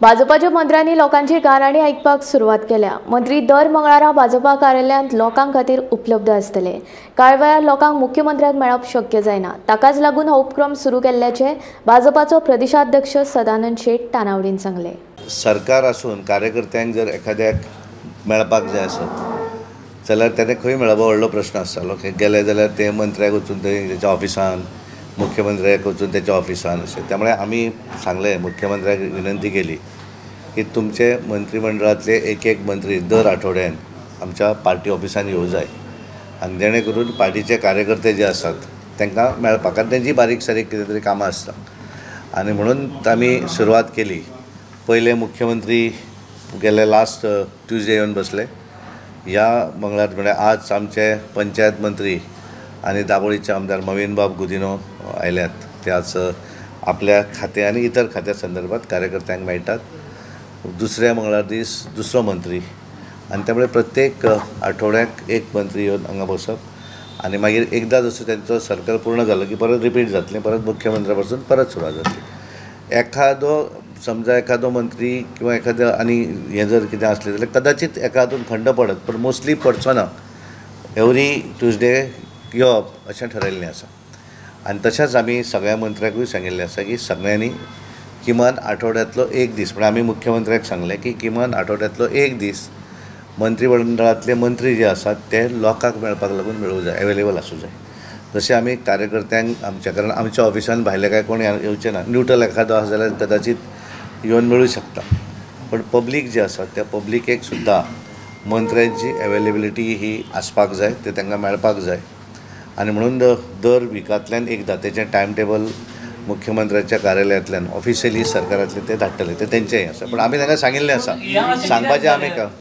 भाजपाच्या मंत्र्यांनी लोकांची गाराणी आयकपाक सुरवात केल्या. मंत्री दर मंगळारा भाजपा कार्यालयांत लोकां खातीर उपलब्ध आसतले. कांय वेळार लोकांक मुख्यमंत्र्याक मेळप शक्य जायना, ताकाच लागून हो उपक्रम सुरू केल्ल्याचे भाजपाचो प्रदेशाध्यक्ष सदानंद शेट तानावडीन सांगले. सरकार आसून कार्यकर्त्यांक जर एखाद्याक मेळपाक जाय आसत जाल्यार तेणे खंय मेळप व्हडलो प्रश्न आसतालो. गेले जाल्यार ते मंत्र्याक वचून तेच्या ऑफिसान, मुख्यमंत्र्याक वचून त्याच्या ऑफिसान अशें. त्यामुळे आमी सांगलें, मुख्यमंत्र्याक विनंती केली की तुमचे मंत्रिमंडळांतले एक एक मंत्री दर आठवड्यान आमच्या पार्टी ऑफिसान येवं जाय आनी जेणे करून पार्टीचे कार्यकर्ते जे आसात तांकां मेळपाक, कारण तेंची बारीक सारीक कितें तरी कामां आसता. आनी म्हणून आमी सुरवात केली. पयले मुख्यमंत्री गेले लास्ट ट्युजडे येवन बसले. ह्या मंगळार म्हळ्यार आज आमचे पंचायत मंत्री आनी दाबोळीचे आमदार मवीनबाब गुदिनो आयल्यात. ते आज आपल्या खातें आनी इतर खात्या संदर्भात कार्यकर्त्यांक मेळटात. दुसऱ्या मंगळार दीस दुसरो मंत्री आनी त्यामुळे प्रत्येक आठवड्याक एक मंत्री येवन हांगा बसप आनी मागीर एकदां जसो तेंचो सर्कल पूर्ण जालो की परत रिपीट जातलें, परत मुख्यमंत्र्या पासून परत सुरवात जातली. एखादो समजा एखादो मंत्री किंवा एखादो आनी हें जर कितें आसलें जाल्यार कदाचित एका हातून खंड पडत, पण मोस्टली पडचो ना. एवरी ट्युजडे येवप अशें ठरयल्लें आसा. आनी तशेंच आमी सगळ्या मंत्र्यांकूय सांगिल्लें आसा की सगळ्यांनी किमान आठवड्यांतलो एक दीस, म्हळ्यार आमी मुख्यमंत्र्याक सांगलें की किमान आठवड्यांतलो एक दीस मंत्रिमंडळांतले मंत्री जे आसात ते लोकांक मेळपाक लागून मेळूं जाय, एवेलेबल आसूं जाय. जशें आमी कार्यकर्त्यांक आमच्या, कारण आमच्या ऑफिसान भायले काय कोण येवचे ना, न्यूट्रल एखादो आसा जाल्यार कदाचित येवन मेळूं शकता, पण पब्लीक जे आसा त्या पब्लिकेक सुद्दां मंत्र्यांची एवेलेबिलिटी ही आसपाक जाय, ते तांकां मेळपाक जाय. आनी म्हणून दर विकांतल्यान एकदां तेचें टायम टेबल मुख्यमंत्र्याच्या कार्यालयांतल्यान ऑफिशियली सरकारांतले ते धाडटले, ते तेंचेंय आसा. पण आमी तांकां सांगिल्लें आसा, सांगपाचें आमी